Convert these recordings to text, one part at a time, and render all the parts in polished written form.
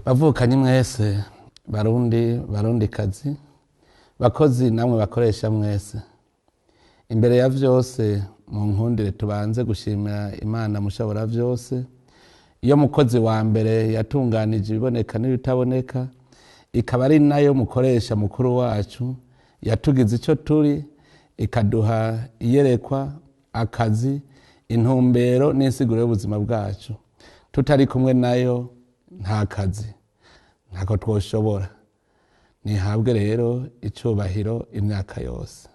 Bavukanyi mwese, Barundi, Barundikazi, bakozi namwe bakoresha mwese, imbere ya vyose mu nkundire tubanze gushimira Imana mushobora vyose, iyo mukozi wa mbere yatunganije ibiboneka n'ibitaboneka, ikaba ari nayo mukoresha mukuru wacu, yatugize ico turi, ikaduha iyerekwa, akazi, intumbero n'insiguro y'ubuzima bwacu. Tutari kumwe nayo nta kazi, ntako twoshobora. Nihabwe rero icubahiro imyaka yose.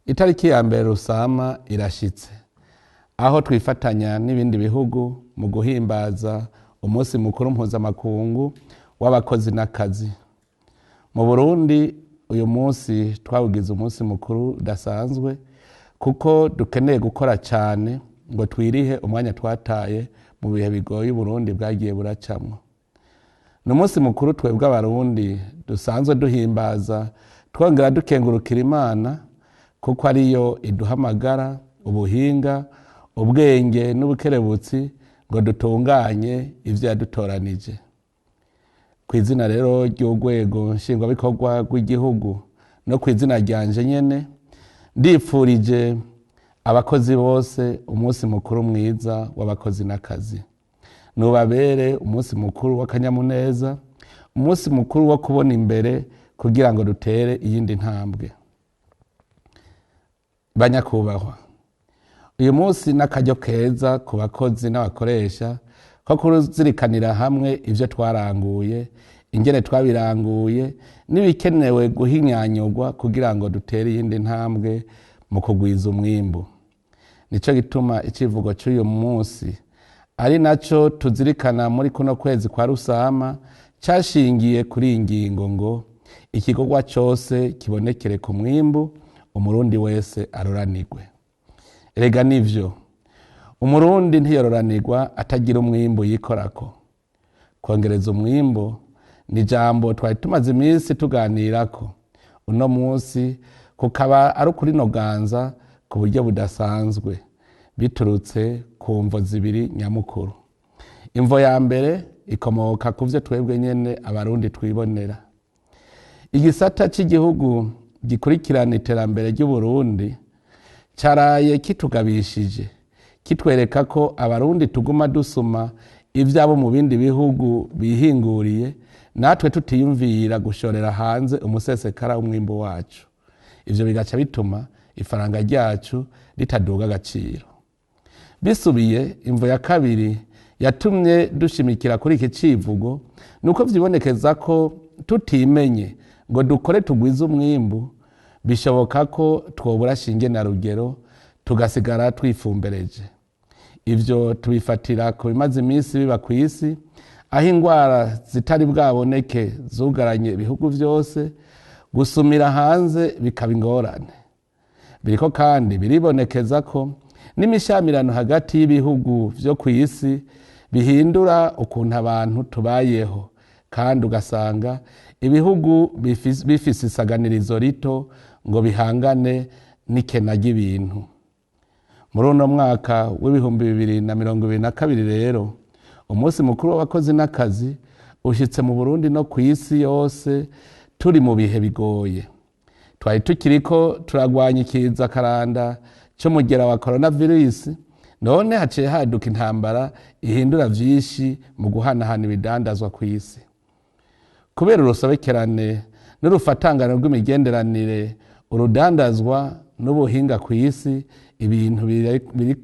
Itariki ya 1 Rusama irashitse, aho twifatanya n'ibindi bihugu mu guhimbaza umunsi mukuru mpuzamakungu w'abakozi n'akazi. Mu Burundi uyu munsi twawugize umunsi mukuru udasanzwe, kuko dukeneye gukora cyane ngo twirihe umwanya twataye mu bihe bigoye Uburundi bwagiye buracamwo. Ni umunsi mukuru twebwe Abarundi dusanzwe duhimbaza, twongera dukengurukira Imana, kuko ariyo iduhamagara, ubuhinga, ubwenge n'ubukerebutsi ngo dutunganye ivyo yadutoranije. Ku izina rero ry'urwego nshingwabikorwa rw'igihugu no ku izina ryanje nyene, ndipfurije abakozi bose umunsi mukuru mwiza w'abakozi n'akazi. Nubabere umunsi mukuru w'akanyamuneza, umunsi mukuru wo kubona imbere kugira ngo dutere iyindi ntambwe. Banyakubahwa, uyu munsi n'akaryo keza ku bakozi n'abakoresha ko kuzirikanira hamwe ivyo twaranguye, ingene twabiranguye, n'ibikenewe guhinyanyurwa kugira ngo dutere iyindi ntambwe mu kugwiza umwimbu. Nico gituma icivugo c'uyu munsi, ari naco tuzirikana muri kuno kwezi kwa Rusama, cashingiye kuri iyi ngingo ngo igikorwa cose kibonekere ku mwimbu, Umurundi wese aroranirwe. Erega nivyo, Umurundi ntiyororanirwa atagira umwimbu yikorako. Kongereza umwimbu ni ijambo twari tumaze iminsi tuganirako, uno munsi kukaba ari ukurinoganza ku buryo budasanzwe, biturutse ku mvo zibiri nyamukuru. Imvo ya mbere ikomoka ku vyo twebwe nyene Abarundi twibonera. Igisata c'igihugu gikurikirana iterambere ry'Uburundi caraye kitugabishije, kitwereka ko Abarundi tuguma dusuma ivyabo mu bindi bihugu bihinguriye, natwe tutiyumvira gushorera hanze umusesekara w'umwimbu wacu. Ivyo bigaca bituma ifaranga ryacu ritaduga agaciro. Bisubiye, imvo ya kabiri yatumye dushimikira kuri iki civugo nuko vyibonekeza ko tutimenye ngo dukore tugwize umwimbu, bishoboka ko twobura shinge na rugero, tugasigara twifumbereje. Ivyo tubifatira ku bimaze iminsi biba ku isi, aho ingwara zitari bwaboneke zugaranye ibihugu vyose, gusumira hanze bikaba ingorane. Biriko kandi biribonekeza ko n'imishamirano hagati y'ibihugu vyo ku isi bihindura ukuntu abantu tubayeho, kandi ugasanga ibihugu bifise isaganirizo rito ngo bihangane n'ikena ry'ibintu. Muri uno mwaka w'2022 rero, umunsi mukuru w'abakozi n'akazi ushitse mu Burundi no ku isi yose turi mu bihe bigoye. Twari tukiriko turagwanya ikiza karanda c'umugera wa coronavirus, none haciye haduka intambara ihindura vyinshi mu guhanahana ibidandazwa ku isi. Kubera urusobekerane n'urufatangano rw'imigenderanire, urudandazwa n'ubuhinga ku isi, ibintu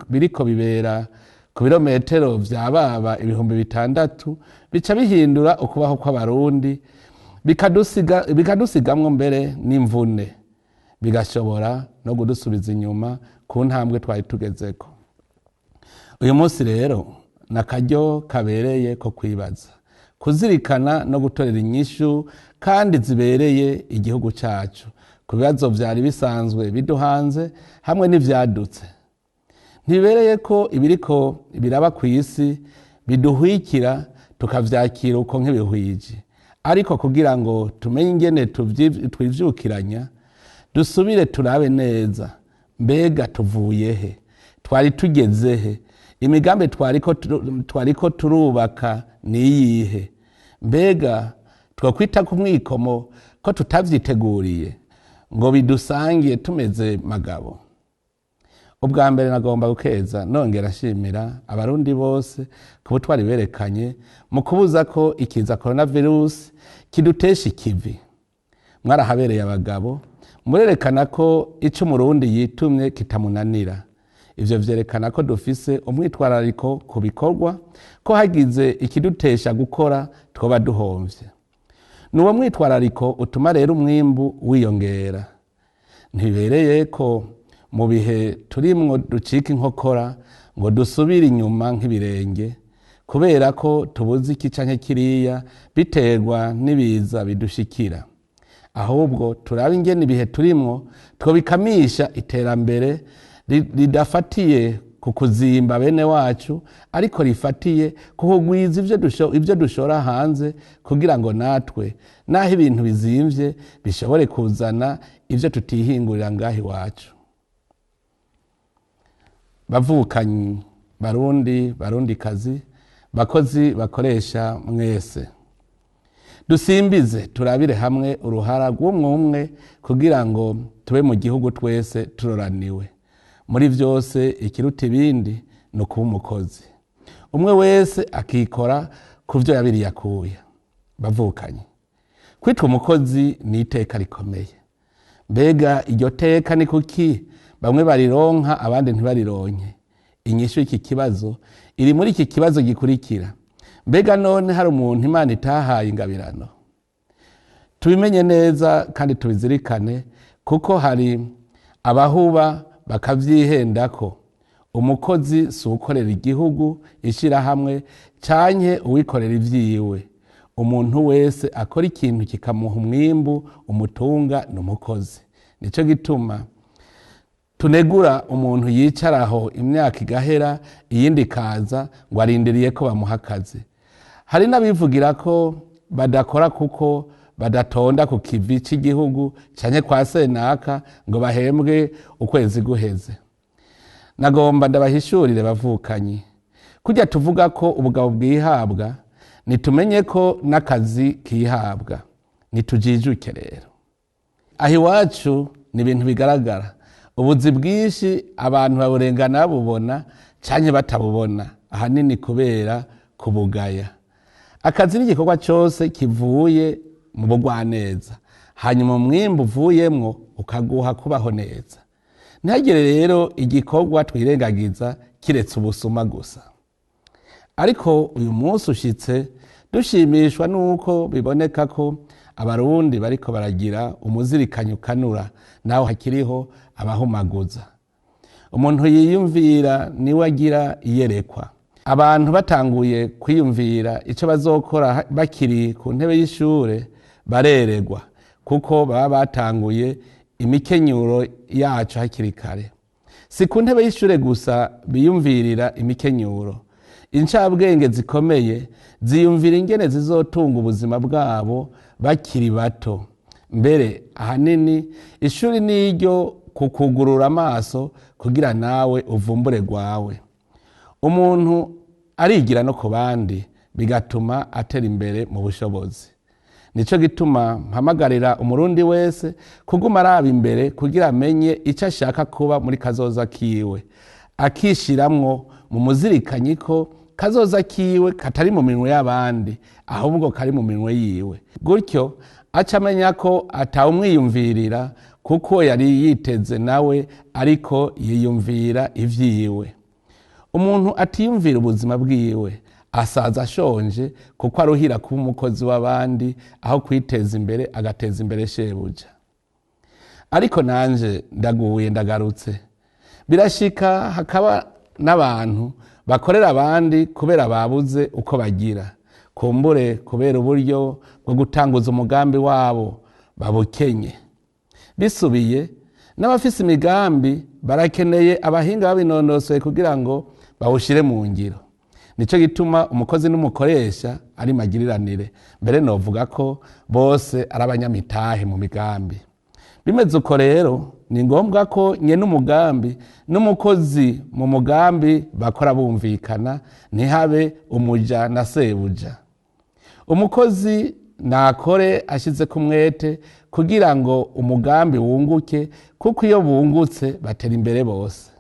biriko bibera ku birometero vya baba 6000 bica bihindura ukubaho kw'Abarundi, bikadusigamwo mbere n'imvune, bigashobora no kudusubiza inyuma ku ntambwe twari tugezeko. Uyu munsi rero ni akaryo kabereye ko kwibaza, kuzirikana no gutorera inyishu kandi zibereye igihugu cacu ku bibazo vyari bisanzwe biduhanze hamwe n'ivyadutse. Ntibibereye ko ibiriko biraba ku isi biduhwikira tukavyakira uko nk'ibihwiji, ariko kugira ngo tumenye ingene twivyukiranya, dusubire turabe neza: mbega tuvuye he, twari tugeze he, imigambi twariko turubaka Ni iyihe? Mbega twakwita ku mwikomo ko tutavyiteguriye ngo bidusangiye tumeze magabo? Ubwa mbere nagomba gukeza nongera nshimira Abarundi bose ku butwari berekanye mu kubuza ko ikiza coronavirus kidutesha ikivi. Mwarahabereye abagabo, murerekana ko ico Umurundi yitumye kitamunanira. Ivyo vyerekana ko dufise umwitwarariko ku bikorwa, ko hagize ikidutesha gukora twoba duhomvye. Ni uwo mwitwarariko utuma rero umwimbu wiyongera. Ntibibereye ko mu bihe turimwo ducika inkokora ngo dusubire inyuma nk'ibirenge kubera ko tubuze iki canke kiriya biterwa n'ibiza bidushikira. Ahubwo turabe ingene ibihe turimwo twobikamisha iterambere ridafatiye ku kuzimba bene wacu, ariko rifatiye ku kugwiza ivyo dushora hanze, kugira ngo natwe naho ibintu bizimvye bishobore kuzana ivyo tutihingurira ngaho iwacu. Bavukanyi Barundi, Barundikazi, bakozi, bakoresha mwese, dusimbize turabire hamwe uruhara rw'umwe umwe kugira ngo tube mu gihugu twese turoraniwe. Muri vyose ikiruta ibindi ni ukuba umukozi, umwe wese akikora ku vyo yabiriye akuya. Bavukanye, kwitwa umukozi ni iteka rikomeye. Mbega iryo teka ni kuki bamwe barironka abandi ntibarironke? Inyishu y'iki kibazo iri muri iki kibazo gikurikira: mbega none hari umuntu Imana itahaye ingabirano? Tubimenye neza kandi tubizirikane, kuko hari abahuba bakavyihendako. Umukozi si uwukorera igihugu, ishirahamwe canke uwikorera ivyiwe. Umuntu wese akora ikintu kikamuha umwimbu umutunga ni umukozi. Nico gituma tunegura umuntu yicaraho imyaka igahera iyindi ikaza ngo arindiriye ko bamuha akazi. Hari n'abivugira ko badakora kuko badatonda ku kivi c'igihugu canke kwa senaka ngo bahembwe ukwezi guheze. Nagomba ndabahishurire bavukanyi, kurya tuvuga ko ubugabo bwihabwa, nitumenye ko n'akazi kihabwa. Nitujijuke rero. Aho iwacu ni ibintu bigaragara. Ubuzi bwinshi abantu baburengana babubona canke batabubona, ahanini kubera kubugaya. Akazi n'igikorwa cose kivuye mu bugwaneza, hanyuma umwimbu uvuyemwo ukaguha kubaho neza. Ntihagire rero igikorwa twirengagiza kiretse ubusuma gusa. Ariko uyu munsi ushitse dushimishwa nuko biboneka ko Abarundi bariko baragira umuzirikanyi ukanura, naho hakiriho abahumaguza. Umuntu yiyumvira niwe agira iyerekwa. Abantu batanguye kwiyumvira ico bazokora bakiri ku ntebe y'ishure bareregwa, kuko baba batanguye imikenyuro yacu hakiri kare. Si ku ntebe y'ishure gusa biyumvirira imikenyuro. Incabwenge zikomeye ziyumvira ingene zizotunga ubuzima bwabo bakiri bato. Mbere ahanini ishuri niryo kukugurura amaso kugira nawe uvumbure rwawe. Umuntu arigira no ku bandi, bigatuma atera imbere mu bushobozi. Nico gituma mpamagarira Umurundi wese kuguma araba imbere kugira amenye ico ashaka kuba muri kazoza kiwe, akishiramwo mu muzirikanyi ko kazoza kiwe katari mu minwe y'abandi, ahubwo kari mu minwe yiwe. Gutyo aca amenya ko atawumwiyumvirira, kuko yari yiteze nawe ariko yiyumvira ivyiwe. Umuntu atiyumvira ubuzima bwiwe asaza ashonje, kuko aruhira kuba umukozi w'abandi aho kwiteza imbere agateza imbere shebuja. Ariko nanje ndaguye ndagarutse. Birashika hakaba n'abantu bakorera abandi kubera babuze uko bagira, kumbure kubera uburyo bwo gutanguza umugambi wabo babukenye. Bisubiye, n'abafise imigambi barakeneye abahinga babinonosoye kugira ngo bawushire mu ngiro. Nico gituma umukozi n'umukoresha ari magiriranire. Mbere novuga ko bose ari abanyamitahe mu migambi. Bimeze uko rero, Ni ngombwa ko nyene umugambi n'umukozi mu mugambi bakora bumvikana, ntihabe umuja na sebuja. Umukozi nakore ashize ku mwete kugira ngo umugambi wunguke, kuko iyo bungutse batera imbere bose.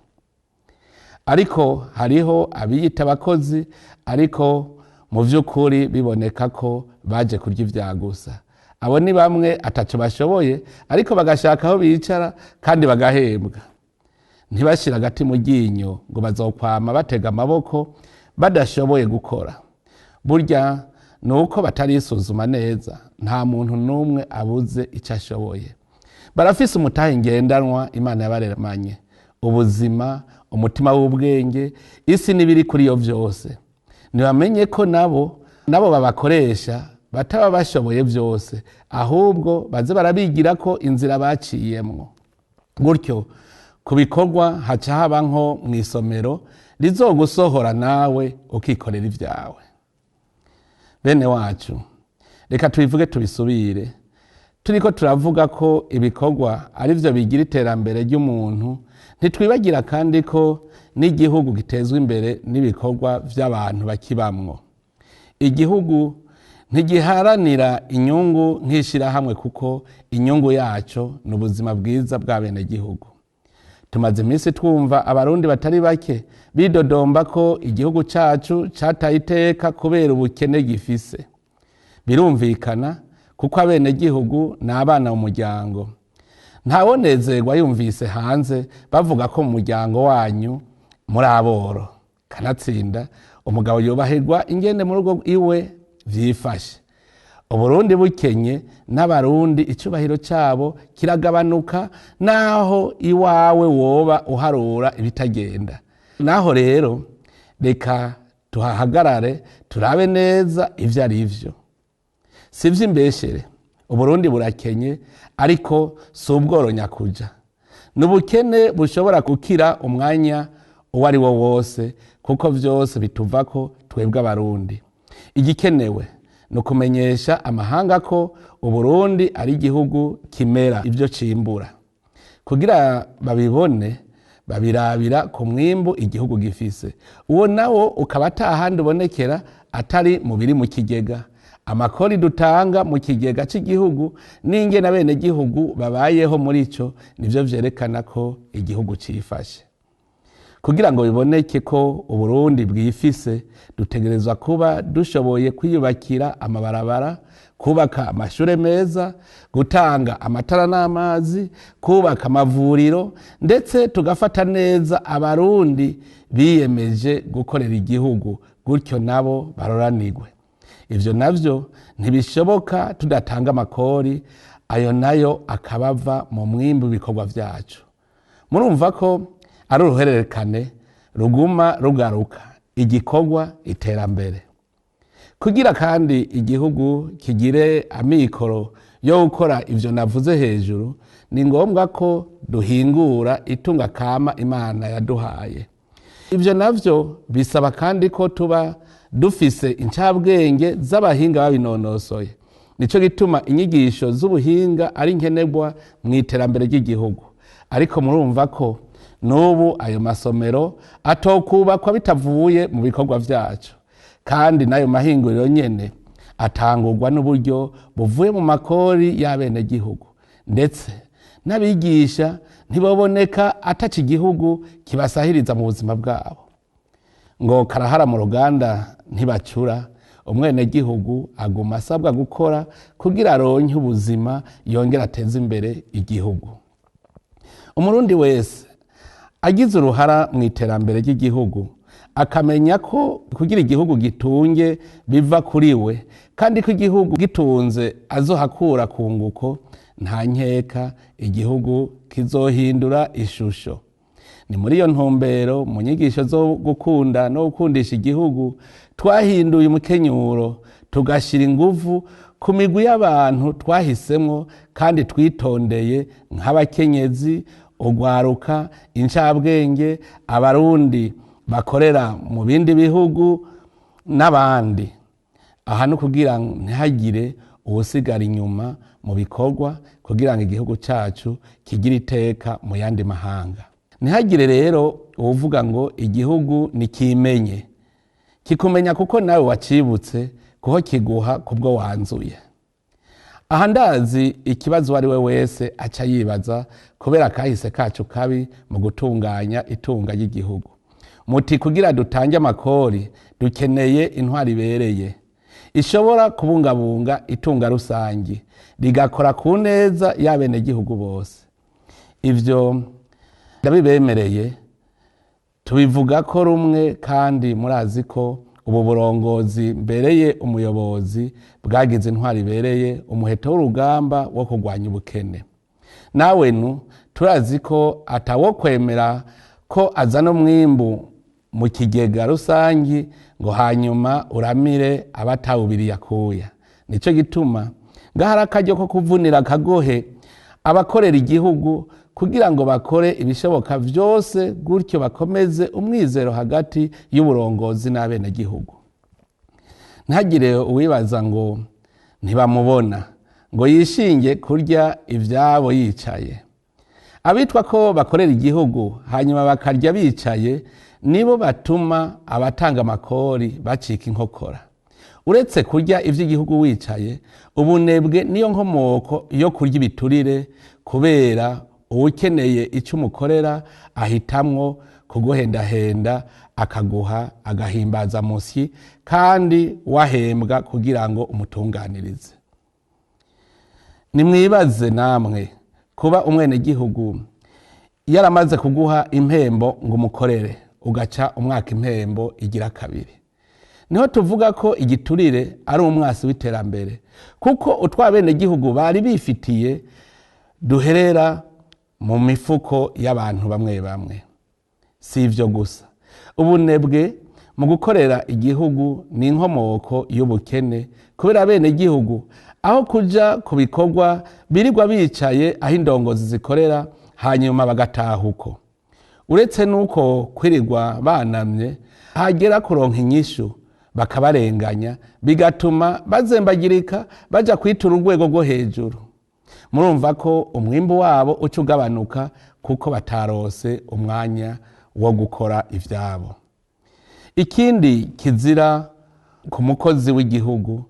Ariko hariho abiyita abakozi, ariko mu vy'ukuri biboneka ko baje kurya ivya gusa. Abo ni bamwe ataco bashoboye, ariko bagashaka aho bicara kandi bagahembwa. Ntibashire agati mu ryinyo ngo bazokwama batega amaboko badashoboye gukora. Burya ni uko batarisuzuma neza. Nta muntu n'umwe abuze icyo ashoboye. Barafise umutahe ngendanwa Imana yabaremanye: ubuzima, umutima w'ubwenge, isi n'ibiri kuri yo vyose. Ntibamenye ko nabo babakoresha bataba bashoboye byose, ahubwo baze barabigira ko inzira baciyemwo. Gutyo ku bikorwa haca haba nko mu isomero rizogusohora, nawe ukikorera ibyawe. Bene wacu, reka tubivuge tubisubire: turiko turavuga ko ibikorwa ari byo bigira iterambere ry'umuntu, ntitwibagira kandi ko n'igihugu gitezwa imbere n'ibikorwa by'abantu bakibamwo. Igihugu ntigiharanira inyungu nk'ishyirahamwe, kuko inyungu yaco ni ubuzima bwiza bw'abenegihugu. Tumaze iminsi twumva Abarundi batari bake bidodomba ko igihugu cacu cataye iteka kubera ubukene gifise. Birumvikana, kuko abenegihugu ni abana mu muryango. Ntawonezerwa yumvise hanze bavuga ko mu muryango wanyu muri aboro. Kanatsinda umugabo yubahirwa ingene mu rugo iwe vyifashe. Uburundi bukenye, n'Abarundi icubahiro cabo kiragabanuka, naho iwawe woba uharura ibitagenda. Naho rero reka tuhahagarare, turabe neza ivyo ari vyo. Si ivy'imbeshere, Uburundi burakenye, ariko si ubworo nyakuja. Ni ubukene bushobora gukira umwanya uwo ari wo wose, kuko vyose bituvako twebwe Abarundi. Igikenewe ni ukumenyesha amahanga ko Uburundi ari igihugu kimera ibyo cimbura. Kugira babibone, babirabira ku mwimbu igihugu gifise. Uwo nawo ukaba atahandi ubonekera atari mu biri mu kigega, amakori dutanga mu kigega cy'igihugu n'ingene abenegihugu babayeho muri ico, nivyo vyerekana ko igihugu cifashe. Kugira ngo biboneke ko Uburundi bwifise, dutegerezwa kuba dushoboye kwiyubakira amabarabara, kubaka amashure meza, gutanga amatara n'amazi, kubaka amavuriro, ndetse tugafata neza Abarundi biyemeje gukorera igihugu, gutyo nabo baroranirwe. Ivyo navyo ntibishoboka tudatanga amakori, ayo nayo akabava mu mwimbu w'ibikorwa vyacu. Murumva ko ari uruhererekane ruguma rugaruka: igikorwa, iterambere. Kugira kandi igihugu kigire amikoro yo gukora ivyo navuze hejuru, ni ngombwa ko duhingura itunga kama Imana yaduhaye. Ivyo navyo bisaba kandi ko tuba dufise incabwenge z'abahinga babinonosoye. Nico gituma inyigisho z'ubuhinga ari nkenerwa mu iterambere ry'igihugu. Ariko murumva ko n'ubu ayo masomero atokubakwa bitavuye mu bikorwa vyacu, kandi n'ayo mahinguriro nyene atangurwa n'uburyo buvuye mu makori y'abenegihugu, ndetse n'abigisha ntibaboneka ataca igihugu kibasahiriza mu buzima bwabo. Ngo karahara mu ruganda ntibacura. Umwenegihugu aguma asabwa gukora kugira aronke ubuzima, yongere ateze imbere igihugu. Umurundi wese agize uruhara mu iterambere ry'igihugu, akamenya ko kugira igihugu gitunge biva kuri we, kandi ko igihugu gitunze azohakura kunguko, nta nkeka igihugu kizohindura ishusho. Ni muri iyo ntumbero, mu nyigisho zo gukunda no gukundisha igihugu, twahinduye umukenyuro, tugashyira inguvu ku migwi y'abantu twahisemwo kandi twitondeye, nk'abakenyezi, ugwaruka, incabwenge, Abarundi bakorera mu bindi bihugu n'abandi. Aha ni ukugira ntihagire uwusigara inyuma mu bikorwa kugira ngo igihugu cyacu kigire iteka mu yandi mahanga. Ntihagire rero uwuvuga ngo igihugu nikimenye, kikumenya kuko nawe wacibutse, kuko kiguha kubwo wanzuye. Aha ndazi ikibazo uwo ari we wese aca yibaza kubera akahise kacu kabi mu gutunganya itunga ry'igihugu. Muti kugira dutange amakori dukeneye intwari ibereye ishobora kubungabunga itunga rusangi rigakora ku neza y'abenegihugu bose. Ivyo ndabibemereye, tubivuga ko rumwe, kandi murazi ko ubu burongozi mbereye umuyobozi bwagize intwari ibereye umuheto w'urugamba wo kurwanya ubukene. Nawe nu turazi ko atawokwemera ko azana umwimbu mu kigega rusangi ngo hanyuma uramire abatawubiriye akuya. Nico gituma ngahari akaryo ko kuvunira akagohe abakorera igihugu kugira ngo bakore ibishoboka vyose, gutyo bakomeze umwizero hagati y'uburongozi n'abenegihugu. Ntagire uwibaza ngo ntibamubona ngo yishinge kurya ivyabo yicaye. Abitwa ko bakorera igihugu hanyuma bakarya bicaye nibo batuma abatanga amakori bacika inkokora. Uretse kurya ivy'igihugu wicaye, ubunebwe niyo nkomoko yo kurya ibiturire, kubera uwukeneye icyo umukorera ahitamwo kuguhendahenda akaguha agahimbaza musyi kandi wahembwa kugira ngo umutunganirize. Nimwibaze namwe kuba umwenegihugu yaramaze kuguha impembo ngo umukorere, ugaca umwaka impembo igira kabiri. Niho tuvuga ko igiturire ari umwasi w'iterambere, kuko utwabenegihugu bari bifitiye duherera mu mifuko y'abantu bamwe bamwe. Si ivyo gusa, ubunebwe mu gukorera igihugu ni inkomoko y'ubukene, kubera abenegihugu aho kuja ku bikorwa birirwa bicaye aho indongozi zikorera hanyuma bagataha uko. Uretse n'uko kwirirwa banamye, hagera kuronka inyishu bakabarenganya, bigatuma bazembagirika baja kwitura urwego rwo hejuru. Murumva ko umwimbu wabo uca ugabanuka kuko batarose umwanya wo gukora ivyabo. Ikindi kizira ku mukozi w'igihugu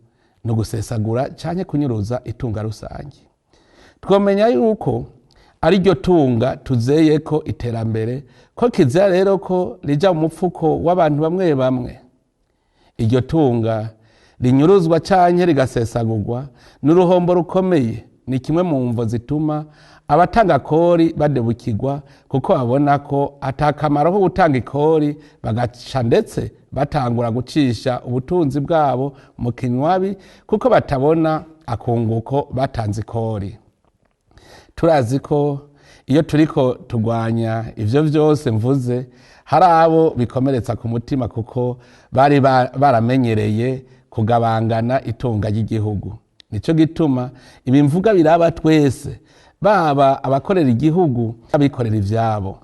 ni ugusesagura canke kunyuruza itunga rusange. Twomenya yuko ari ryo tunga tuzeyeko iterambere, ko kizira rero ko rija mu mufuko w'abantu bamwe bamwe. Iryo tunga rinyuruzwa canke rigasesagurwa n'uruhombo rukomeye. Ni kimwe mu mvo zituma abatanga kori badebukirwa, kuko babona ko atakamaro ko gutanga ikori, bagaca ndetse batangura gucisha ubutunzi bwabo mu kinywabi kuko batabona akunguko batanze ikori. Turazi ko iyo turiko turwanya ivyo vyose mvuze, hari abo bikomeretsa ku mutima kuko bari baramenyereye kugabangana itunga ry'igihugu. Nico gituma ibi mvuga biraba twese, baba abakorera igihugu, abikorera ivyabo.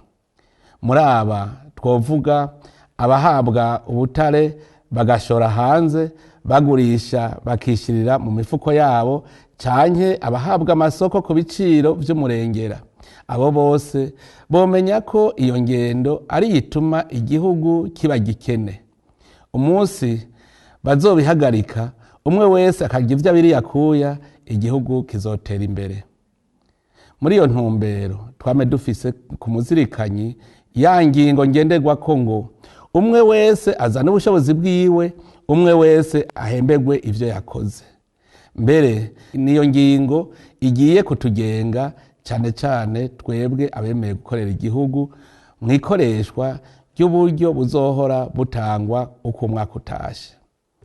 Muri aba twovuga abahabwa ubutare bagashora hanze, bagurisha bakishirira mu mifuko yabo, canke abahabwa amasoko ku biciro vy'umurengera. Abo bose bomenya ko iyo ngendo ari ituma igihugu kiba gikene. Umunsi bazobihagarika, umwe wese akarya ivyo abiriye akuya, igihugu kizotera imbere. Muri iyo ntumbero twame dufise ku muzirikanyi ya ngingo ngenderwako ngo umwe wese azane ubushobozi bwiwe, umwe wese ahemberwe ivyo yakoze. Mbere niyo ngingo igiye kutugenga cane cane twebwe abemeye gukorera igihugu mw'ikoreshwa ry'uburyo buzohora butangwa uko umwaka utashe.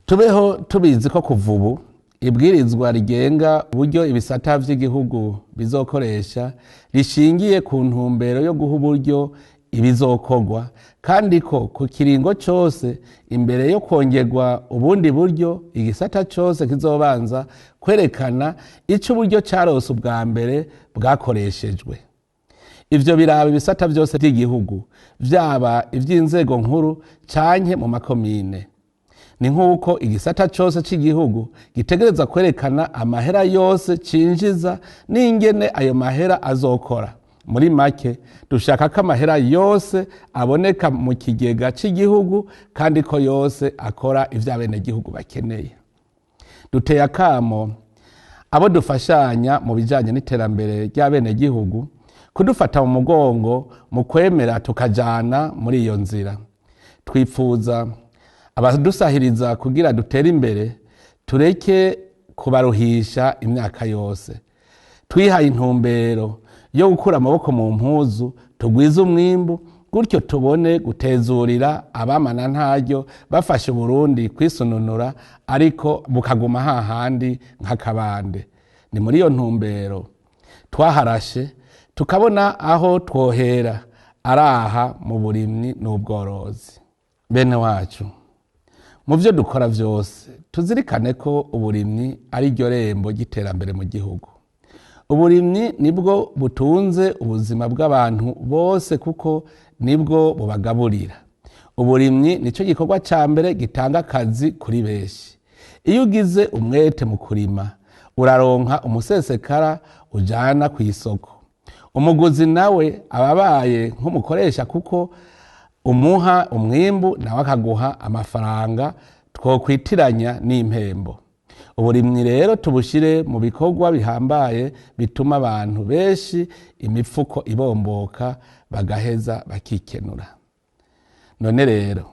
Tubeho tubizi ko kuva ubu ibwirizwa rigenga uburyo ibisata vy'igihugu bizokoresha rishingiye ku ntumbero yo guha uburyo ibizokorwa, kandi ko ku kiringo cose imbere yo kongerwa ubundi buryo igisata cose kizobanza kwerekana ico uburyo carose ubwa mbere bwakoreshejwe. Ivyo biraba ibisata vyose vy'igihugu, vyaba ivy'inzego nkuru canke mu makomine. Ni nk'uko igisata cose c'igihugu gitegerezwa kwerekana amahera yose cinjiza n'ingene ayo mahera azokora. Muri make, dushaka ko amahera yose aboneka mu kigega c'igihugu kandi ko yose akora ivyo abenegihugu bakeneye. Duteye akamo abo dufashanya mu bijanye n'iterambere ry'abenegihugu kudufata mu mugongo mu kwemera tukajana muri iyo nzira. Twipfuza abadusahiriza kugira dutere imbere, tureke kubaruhisha imyaka yose. Twihaye intumbero yo gukura amaboko mu mpuzu, tugwize umwimbu, gutyo tubone gutezurira abamana ntaryo bafashe Uburundi kwisununura, ariko bukaguma hahandi nk'akabande. Ni muri iyo ntumbero twaharashe tukabona aho twohera araha mu burimyi n'ubworozi. Bene wacu, mu vyo dukora vyose tuzirikane ko uburimyi ari ryo rembo ry'iterambere mu gihugu. Uburimyi nibwo butunze ubuzima bw'abantu bose kuko nibwo bubagaburira. Uburimyi nico gikorwa ca mbere gitanga akazi kuri benshi. Iyo ugize umwete mu kurima, uraronka umusesekara ujana kw'isoko. Umuguzi nawe aba abaye nk'umukoresha kuko umuha umwimbu nawe akaguha amafaranga twokwitiranya n'impembo. Uburimyi rero tubushire mu bikorwa bihambaye bituma abantu benshi imifuko ibomboka bagaheza bakikenura. None rero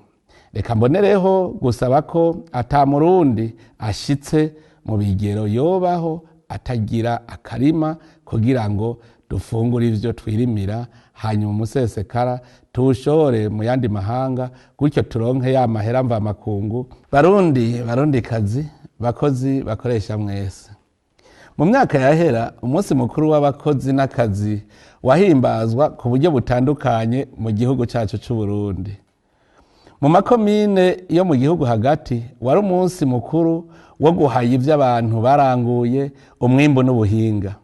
reka mbonereho gusaba ko ata Murundi ashitse mu bigero yobaho atagira akarima kugira ngo dufungure ivyo twirimira, hanyuma umusesekara tuwushore mu yandi mahanga, gutyo turonke ya mahera mvamakungu. Barundi, Barundikazi, bakozi, bakoresha mwese, mu myaka yahera umunsi mukuru w'abakozi n'akazi wahimbazwa ku buryo butandukanye mu gihugu cacu c'Uburundi. Mu makomine yo mu gihugu hagati wari umunsi mukuru wo guhaya ivyo abantu baranguye, umwimbu n'ubuhinga.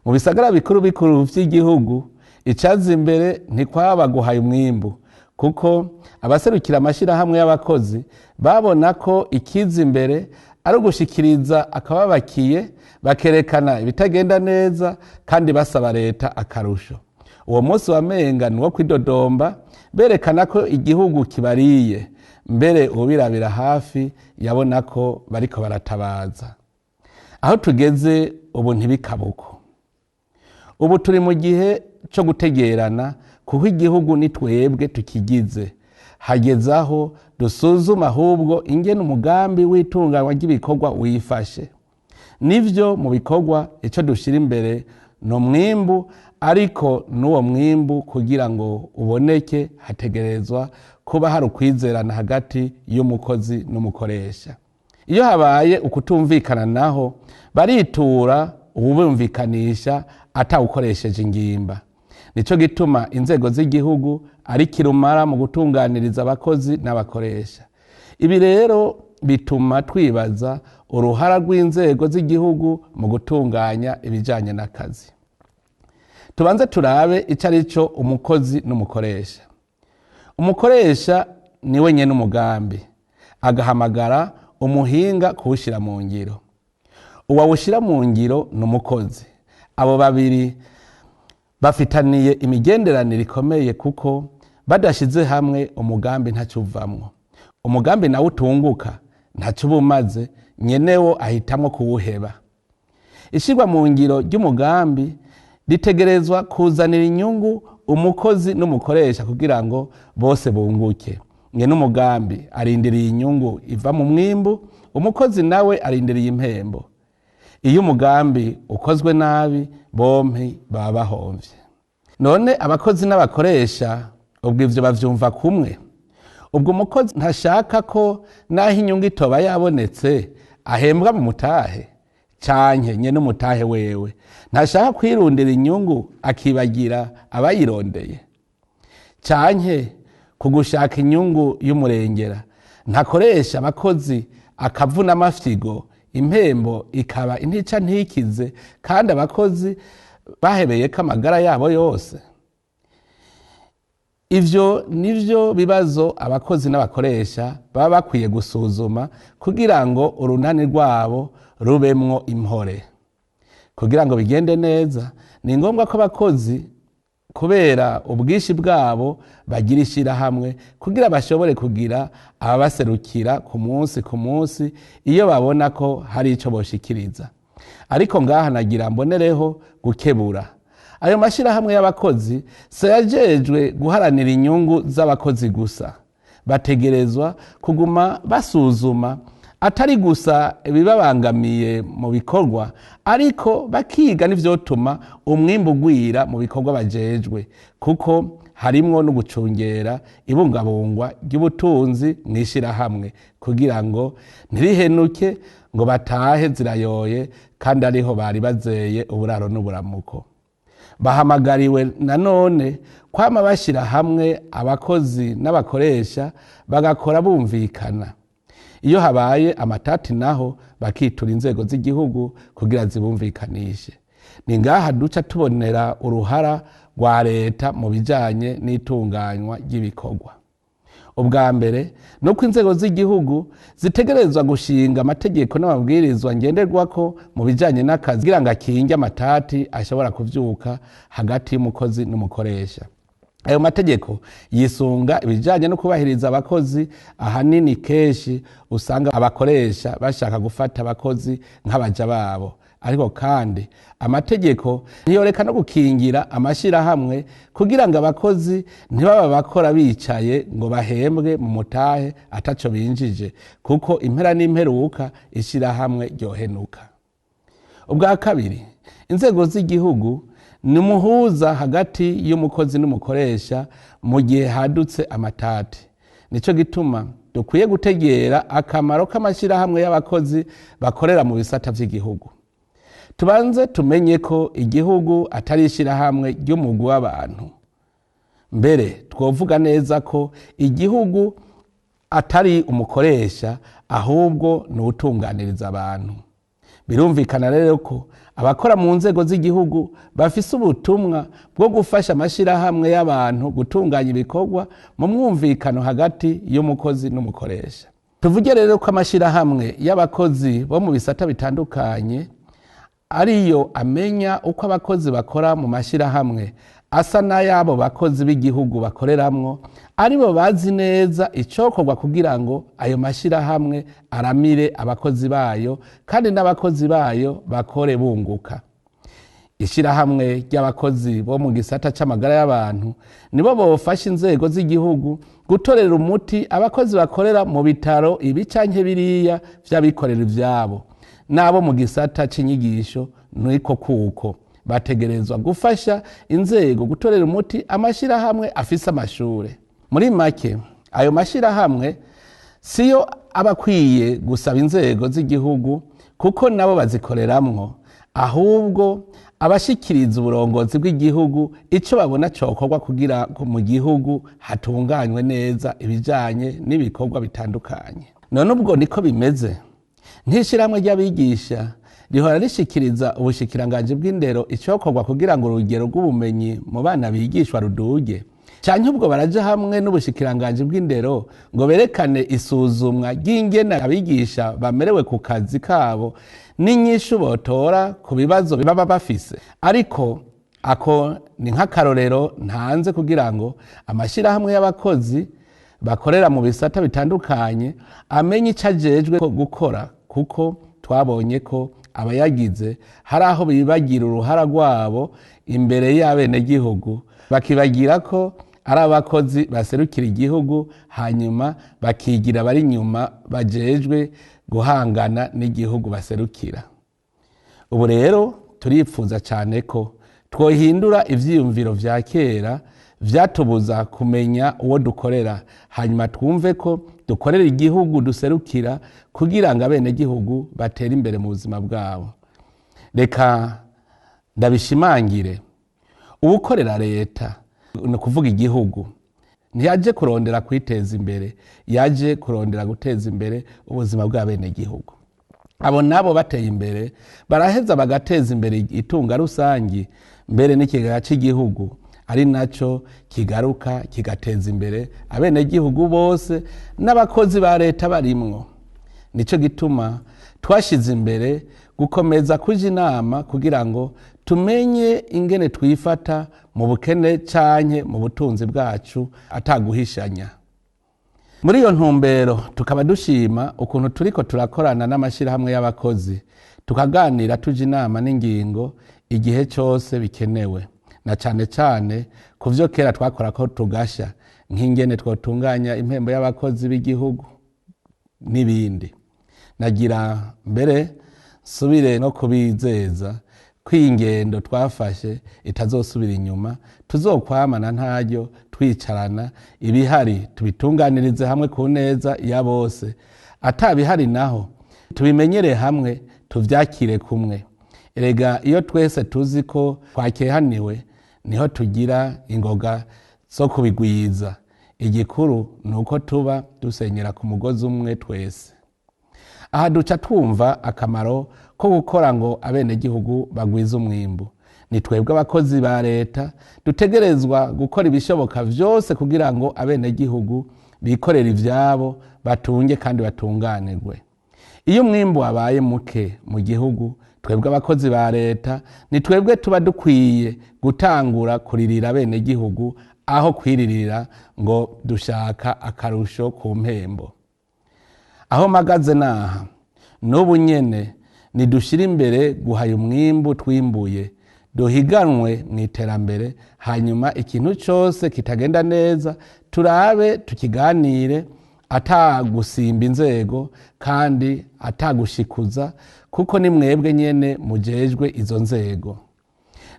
Mu bisagara bikuru bikuru vy'igihugu icaza imbere ntikwaba guhaya umwimbu, kuko abaserukira amashirahamwe y'abakozi babona ko ikiza imbere ari ugushikiriza akababakiye, bakerekana ibitagenda neza kandi basaba leta akarusho. Uwo munsi wamenga ni uwo kwidodomba, berekana ko igihugu kibariye. Mbere uwubirabira hafi yabona ko bariko baratabaza. Aho tugeze ubu ntibikabuko. Ubu turi mu gihe co gutegerana, kuko igihugu ni twebwe tukigize. Hageze aho dusuzuma ahubwo ingene umugambi w'itunganywa ry'ibikorwa wifashe. Nivyo, mu bikorwa ico dushira imbere ni umwimbu, ariko n'uwo mwimbu kugira ngo uboneke hategerezwa kuba hari ukwizerana hagati y'umukozi n'umukoresha. Iyo habaye ukutumvikana naho baritura uwubumvikanisha atawukoresheje ingimba. Nico gituma inzego z'igihugu ari kirumara mu gutunganiriza abakozi n'abakoresha. Ibi rero bituma twibaza uruhara rw'inzego z'igihugu mu gutunganya ibijanye n'akazi. Tubanze turabe ico ari cyo umukozi n'umukoresha. Umukoresha ni we nyene umugambi, agahamagara umuhinga kuwushira mu ngiro. Uwawushira mu ngiro ni umukozi. Abo babiri bafitaniye imigenderanire ikomeye, kuko badashize hamwe umugambi ntacuvamwo. Umugambi nawe utunguka ntaco uba umaze, nyenewo ahitamwo kuwuheba. Ishirwa mu ngiro ry'umugambi ritegerezwa kuzanira inyungu umukozi n'umukoresha kugira ngo bose bunguke. Nyene umugambi arindiriye inyungu iva mu mwimbu, umukozi nawe arindiriye impembo. Iyo umugambi ukozwe nabi, bompi baba bahomvye. None abakozi n'abakoresha ubwo ivyo bavyumva kumwe? Ubwo umukozi ntashaka ko naho inyungu itoba yabonetse ahembwa mu mutahe? Canke nyene umutahe wewe ntashaka kwirundira inyungu akibagira abayirondeye? Canke kugushaka inyungu y'umurengera ntakoresha abakozi akavuna amafyigo, impembo ikaba intica ntikize, kandi abakozi bahebeyeko amagara yabo yose? Ivyo nivyo bibazo abakozi n'abakoresha baba bakwiye gusuzuma kugira ngo urunani rwabo rubemwo impore. Kugira ngo bigende neza, ni ngombwa ko abakozi kubera ubwinshi bwabo bagira ishirahamwe kugira bashobore kugira ababaserukira ku munsi ku munsi iyo babona ko hari ico boshikiriza. Ariko ngaha nagira mbonereho gukebura ayo mashirahamwe y'abakozi sayajejwe guharanira inyungu z'abakozi gusa. Bategerezwa kuguma basuzuma atari gusa ibibabangamiye mu bikorwa, ariko bakiga n'ivyotuma umwimbu ugwira mu bikorwa bajejwe, kuko harimwo no gucungera ibungabungwa ry'ubutunzi mw'ishirahamwe kugira ngo ntirihenuke ngo batahe zirayoye kandi ariho bari bazeye uburaro n'uburamuko. Bahamagariwe nanone kwama bashira hamwe abakozi n'abakoresha bagakora bumvikana. Iyo habaye amatati naho bakitura inzego z'igihugu kugira zibumvikanishe. Ni ngaha duca tubonera uruhara rwa leta mu bijanye n'itunganywa ry'ibikorwa. Ubwa mbere nuko inzego z'igihugu zitegerezwa gushinga amategeko n'amabwirizwa ngenderwako mu bijanye n'akazi kugira ngo akinge amatati ashobora kuvyuka hagati y'umukozi n'umukoresha. Ayo mategeko yisunga ibijanye no kubahiriza abakozi. Ahanini kenshi usanga abakoresha bashaka gufata abakozi nk'abaja babo, ariko kandi amategeko ntiyoreka no gukingira amashirahamwe kugira ngo abakozi ntibaba bakora bicaye ngo bahembwe mu mutahe ataco binjije, kuko impera n'imperuka ishirahamwe ryohenuka. Ubwa kabiri, inzego z'igihugu ni umuhuza hagati y'umukozi n'umukoresha mu gihe hadutse amatati. Nico gituma dukwiye gutegera akamaro k'amashirahamwe y'abakozi bakorera mu bisata vy'igihugu. Tubanze tumenye ko igihugu atari ishirahamwe ry'umugwi w'abantu. Mbere twovuga neza ko igihugu atari umukoresha, ahubwo ni uwutunganiriza abantu. Birumvikana rero ko abakora mu nzego z'igihugu bafise ubutumwa bwo gufasha amashirahamwe y'abantu gutunganya ibikorwa mu mwumvikano hagati y'umukozi n'umukoresha. Tuvuge rero ko amashirahamwe y'abakozi bo mu bisata bitandukanye ariyo amenya uko abakozi bakora mu mashirahamwe asa n'ayabo bakozi b'igihugu bakoreramwo, aribo bazi neza icokorwa kugira ngo ayo mashirahamwe aramire abakozi bayo kandi n'abakozi bayo bakore bunguka. Ishirahamwe ry'abakozi bo mu gisata c'amagara y'abantu nibo bofasha inzego z'igihugu gutorera umuti abakozi bakorera mu bitaro ibi canke biriya vy'abikorera ivyabo, n'abo mu gisata c'inyigisho niko kuko bategerezwa gufasha inzego gutorera umuti amashirahamwe afise amashure. Muri make, ayo mashirahamwe siyo aba akwiye gusaba inzego z'igihugu kuko nabo bazikoreramwo, ahubwo abashikiriza uburongozi bw'igihugu ico babona cokorwa kugira ngo mu gihugu hatunganywe neza ibijanye n'ibikorwa bitandukanye. None ubwo niko bimeze. Nk'ishirahamwe ry'abigisha rihora rishikiriza ubushikiranganji bw'indero icokorwa kugira ngo urugero rw'ubumenyi mu bana bigishwa ruduge, canke ubwo baraja hamwe n'ubushikiranganji bw'indero ngo berekane isuzumwa ry'ingene abigisha bamerewe ku kazi kabo n'inyishu botora ku bibazo baba bafise. Ariko ako ni nk'akarorero ntanze kugira ngo amashirahamwe y'abakozi bakorera mu bisata bitandukanye amenye ico ajejwe gukora, kuko twabonye ko abayagize hari aho bibagira uruhara rwabo imbere y'abenegihugu, bakibagira ko ari abakozi baserukira igihugu, hanyuma bakigira bari inyuma bajejwe guhangana n'igihugu baserukira. Ubu rero turipfuza cyane ko twohindura ivyiyumviro vya kera vyatubuza kumenya uwo dukorera, hanyuma twumve ko dukorera igihugu duserukira kugira ngo abenegihugu batere imbere mu buzima bwabo. Reka ndabishimangire, uwukorera leta, ni ukuvuga igihugu, ntiyaje kurondera kwiteza imbere, yaje kurondera guteza imbere ubuzima bw'abenegihugu. Abo nabo bateye imbere baraheza bagateza imbere itunga rusangi, mbere n'ikigega cy'igihugu. Ari naco kigaruka kigateza imbere abenegihugu bose n'abakozi ba leta barimwo. Nico gituma twashize imbere gukomeza kuja inama kugira ngo tumenye ingene twifata mu bukene canke mu butunzi bwacu ataguhishanya. Muri iyo ntumbero tukaba dushima ukuntu turiko turakorana n'amashirahamwe y'abakozi, tukaganira tuja inama n'ingingo igihe cose bikenewe, na cane cane ku vyo kera twakora ko tugasha, nk'ingene twotunganya impembo y'abakozi b'igihugu n'ibindi. Nagira mbere nsubire no kubizeza ko iyi ngendo twafashe itazosubira inyuma, tuzokwamana ntaryo twicarana, ibihari tubitunganirize hamwe ku neza ya bose, atabihari naho tubimenyere hamwe, tuvyakire kumwe. Erega iyo twese tuzi ko twakehaniwe, niho tugira ingoga zo kubigwiza. Igikuru ni uko tuba dusenyera ku mugozi umwe twese. Aha duca twumva akamaro ko gukora ngo abenegihugu bagwize umwimbu. Ni twebwe abakozi ba leta dutegerezwa gukora ibishoboka vyose kugira ngo abenegihugu bikorere ivyabo, batunge kandi batunganirwe. Iyo umwimbu wabaye muke mu gihugu, twebwe abakozi ba leta ni twebwe tuba dukwiye gutangura kuririra abenegihugu aho kwiririra ngo dushaka akarusho ku mpembo. Aho mpagaze naha n'ubu nyene nidushire imbere guhaya umwimbu twimbuye, duhiganwe mu iterambere, hanyuma ikintu cose kitagenda neza turabe tukiganire atagusimba inzego kandi atagushikuza, kuko ni mwebwe nyene mujejwe izo nzego.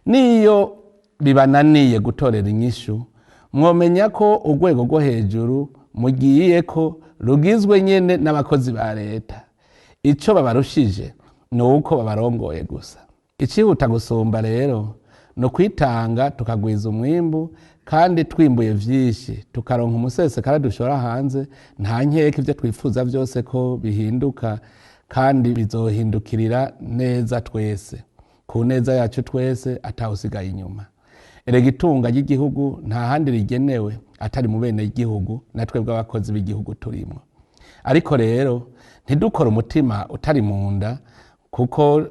Niyo bibananiye gutorera inyishu, mwomenya ko urwego rwo hejuru mugiye ko rugizwe nyene n'abakozi ba leta. Ico babarushije ni uko babarongoye gusa. Icihuta gusumba rero ni ukwitanga tukagwiza umwimbu, kandi twimbuye vyinshi tukaronka umusesekara dushora hanze. Nta nkeka ivyo twifuza vyose ko bihinduka, kandi bizohindukirira neza twese, ku neza yacu twese, atawusigaye inyuma. Erega itunga ry'igihugu nta handi rigenewe atari mu bene igihugu, na twebwe abakozi b'igihugu turimwo. Ariko rero ntidukore umutima utari mu nda, kuko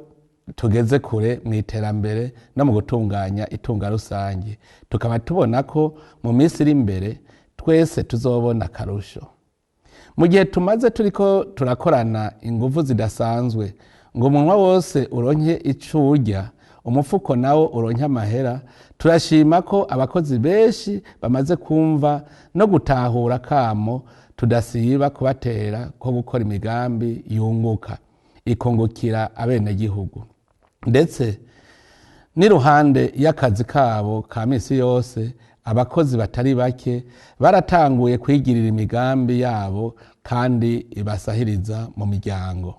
tugeze kure mu iterambere no mu gutunganya itunga rusange, tukaba tubona ko mu minsi iri imbere twese tuzobona akarusho. Mu gihe tumaze turiko turakorana inguvu zidasanzwe ngo umunwa wose uronke ico urya, umufuko nawo uronke amahera, turashima ko abakozi benshi bamaze kumva no gutahura kamo tudasiba kubatera ko gukora imigambi yunguka ikungukira abenegihugu. Ndetse n'iruhande y'akazi kabo ka misi yose, abakozi batari bake baratanguye kwigirira imigambi yabo kandi ibasahiriza mu miryango.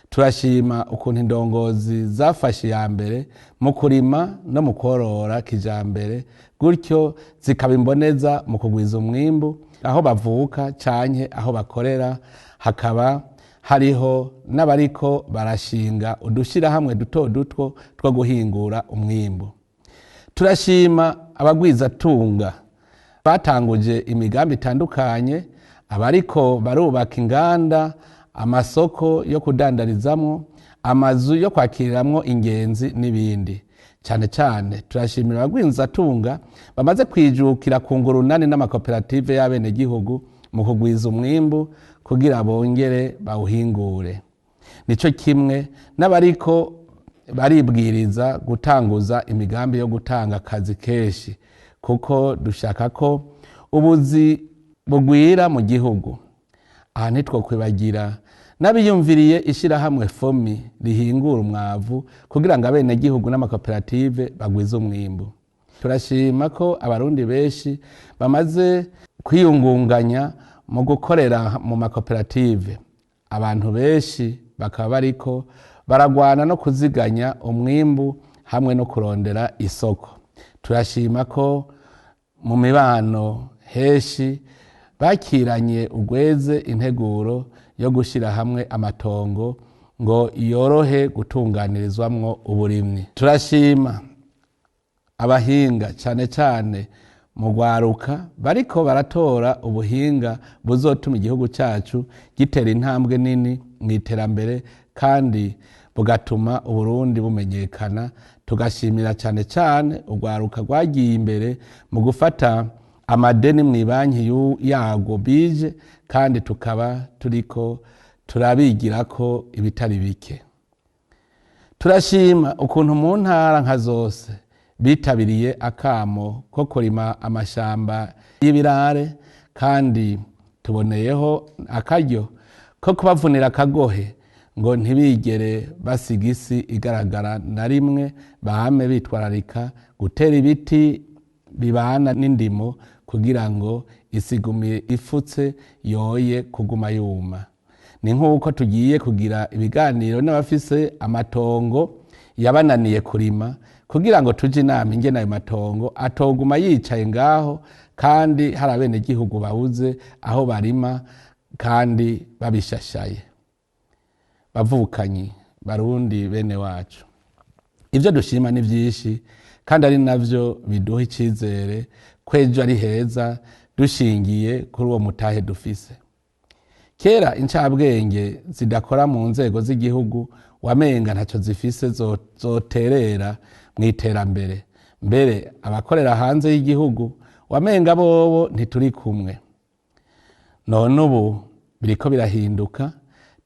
Turashima ukuntu indongozi zafashe iya mbere mu kurima no mu korora kijambere, gutyo zikaba imboneza mu kugwiza umwimbu aho bavuka canke aho bakorera. Hakaba hariho n'abariko barashinga udushirahamwe duto duto two guhingura umwimbu. Turashima abagwizatunga batanguje imigambi itandukanye, abariko barubaka inganda, amasoko yo kudandarizamwo, amazu yo kwakiriramwo ingenzi n'ibindi. Cane cane turashimira abagwizatunga bamaze kwijukira kungura urunani n'amakoperative y'abenegihugu mu kugwiza umwimbu kugira bongere bawuhingure. Nico kimwe n'abariko baribwiriza gutanguza imigambi yo gutanga akazi kenshi, kuko dushaka ko ubuzi bugwira mu gihugu. Aha ntitwokwibagira n'abiyumviriye ishirahamwe FOMI rihingura umwavu kugira ngo abenegihugu n'amakoperative bagwize umwimbu. Turashima ko abarundi benshi bamaze kwiyungunganya mu gukorera mu makoperative. Abantu benshi bakaba bariko baragwana no kuziganya umwimbu hamwe no kurondera isoko. Turashima ko mu mibano henshi bakiranye ugweze integuro yo gushira hamwe amatongo ngo yorohe gutunganirizwamwo uburimyi. Turashima Abahinga cane cane mu rwaruka bariko baratora ubuhinga buzotuma igihugu cacu gitera intambwe nini mu iterambere kandi bugatuma Uburundi bumenyekana. Tugashimira cane cane urwaruka rwagiye imbere mu gufata amadeni mw'ibanki yarwo bije, kandi tukaba turiko turabigirako ibitari bike. Turashima ukuntu mu ntara nka zose bitabiriye akamo ko kurima amashamba y'ibirare, kandi tuboneyeho akaryo ko kubavunira akagohe ngo ntibigere basiga isi igaragara na rimwe, bame bitwararika gutera ibiti bibana n'indimo kugira ngo isi igume ifutse yoye kuguma yuma. Ni nk'uko tugiye kugira ibiganiro n'abafise amatongo yabananiye kurima kugira ngo tuje inama ingene ayo matongo atoguma yicaye ngaho kandi hari abenegihugu babuze aho barima kandi babishashaye. Bavukanyi Barundi bene wacu, ivyo dushima ni vyinshi kandi ari navyo biduha icizere ko ejo ari heza dushingiye kuri uwo mutahe dufise. Kera incabwenge zidakora mu nzego z'igihugu wamenga ntaco zifise zoterera mw'iterambere. Mbere abakorera hanze y'igihugu wamenga bobo ntituri kumwe. None ubu biriko birahinduka,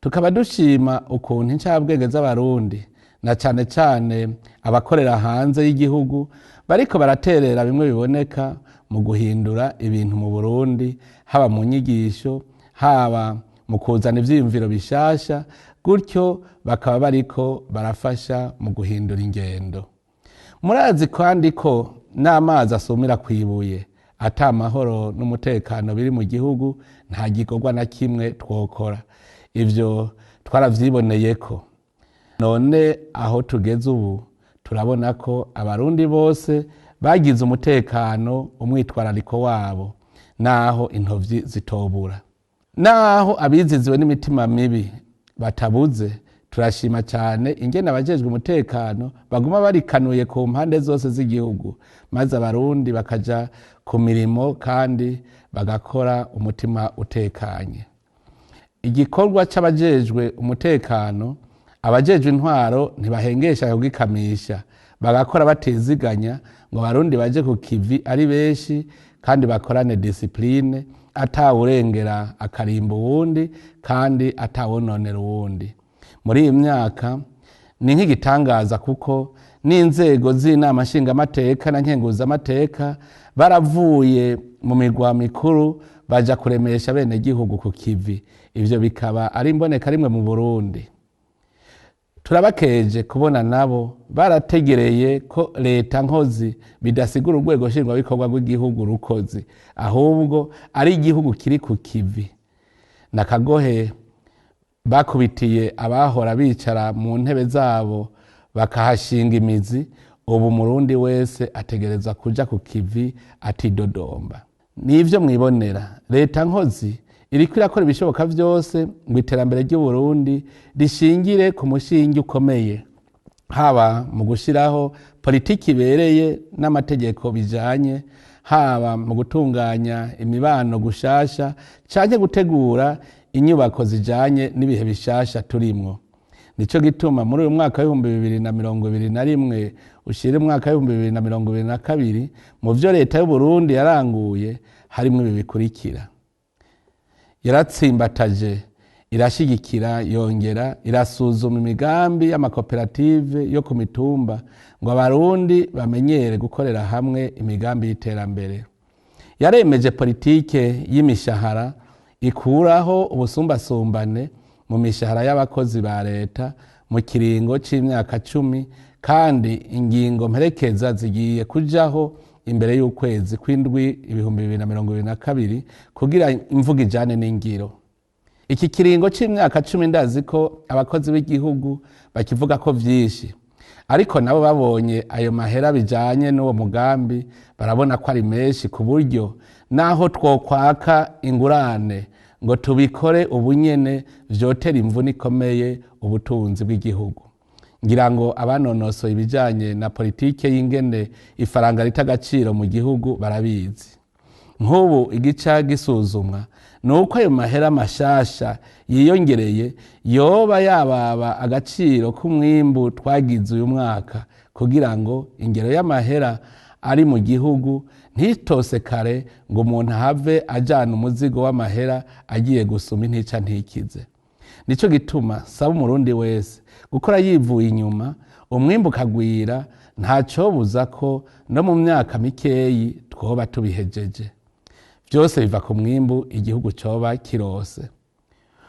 tukaba dushima ukuntu incabwenge z'Abarundi na cane cane abakorera hanze y'igihugu bariko baraterera bimwe biboneka mu guhindura ibintu mu Burundi, haba mu nyigisho, haba mu kuzana ivyiyumviro bishasha, gutyo bakaba bariko barafasha mu guhindura ingendo. Murazi kandi ko n'amazi asumira kw'ibuye, ata amahoro n'umutekano biri mu gihugu nta gikorwa na kimwe twokora. Ivyo twaravyiboneyeko. None aho tugeze ubu turabona ko Abarundi bose bagize umutekano umwitwarariko wabo, naho intovyi zitobura, naho abiziziwe n'imitima mibi batabuze. Turashima cyane ingene abajejwe umutekano baguma barikanuye ku mpande zose z'igihugu, maze Abarundi bakaja ku mirimo kandi bagakora umutima utekanye. Igikorwa c'abajejwe umutekano, abajejwe intwaro ntibahengesha kugikamisha, bagakora batiziganya ngo Abarundi baje ku kivi ari benshi kandi bakorane disipline, atawurengera akarimba uwundi kandi atawononera uwundi. Muri iyi myaka ni nk'igitangaza kuko n'inzego z'inama nshingamateka na nkenguzamateka baravuye mu migwa mikuru baja kuremesha abenegihugu ku kivi. Ivyo bikaba ari imboneka rimwe mu Burundi. Turabakeje kubona nabo barategereye ko leta nkozi bidasigura urwego nshingwabikorwa rw'igihugu rukozi, ahubwo ari igihugu kiri ku kivi. Nakagohe bakubitiye abahora bicara mu ntebe zabo bakahashinga imizi. Ubu Murundi wese ategerezwa kuja ku kivi atidodomba. Nivyo mwibonera, leta nkozi iriko irakora ibishoboka vyose ngo iterambere ry'Uburundi rishingire ku mushinge ukomeye, haba mu gushiraho politiki ibereye n'amategeko bijanye, haba mu gutunganya imibano gushasha canke gutegura inyubako zijanye n'ibihe bishasha turimwo. Nico gituma muri uyu mwaka w'2021 ushira umwaka w'2022, mu vyo leta y'Uburundi yaranguye harimwo ibi bikurikira: yaratsimbataje, irashigikira, yongera irasuzuma imigambi y'amakoperative yo ku mitumba ngo Abarundi bamenyere gukorera hamwe imigambi y'iterambere. Yaremeje politike y'imishahara ikuraho ubusumbasumbane mu mishahara y'abakozi ba leta mu kiringo c'imyaka 10, kandi ingingo mperekeza zigiye kujaho imbere y'ukwezi kw'indwi 2022 kugira imvugo ijane n'ingiro. Iki kiringo c'imyaka 10 ndazi ko abakozi b'igihugu bakivuga ko vyinshi, ariko nabo babonye ayo mahera bijanye n'uwo mugambi barabona ko ari menshi, ku buryo naho twokwaka ingurane ngo tubikore ubunyene vyotera imvune ikomeye ubutunzi bw'igihugu. Ngira ngo abanonosoye ibijanye na politike y'ingene ifaranga rita agaciro mu gihugu barabizi. Nk'ubu igica gisuzumwa ni uko ayo mahera mashasha yiyongereye yoba yababa agaciro k'umwimbu twagize uyu mwaka, kugira ngo ingero y'amahera ari mu gihugu ntitosekare ngo umuntu ahave ajana umuzigo w'amahera agiye gusuma intica ntikize. Nico gituma saba umurundi wese gukora yivuye inyuma, umwimbu ukagwira, ntacobuza ko no mu myaka mikeyi twoba tubihejeje. Vyose biva ku mwimbu igihugu coba kirose.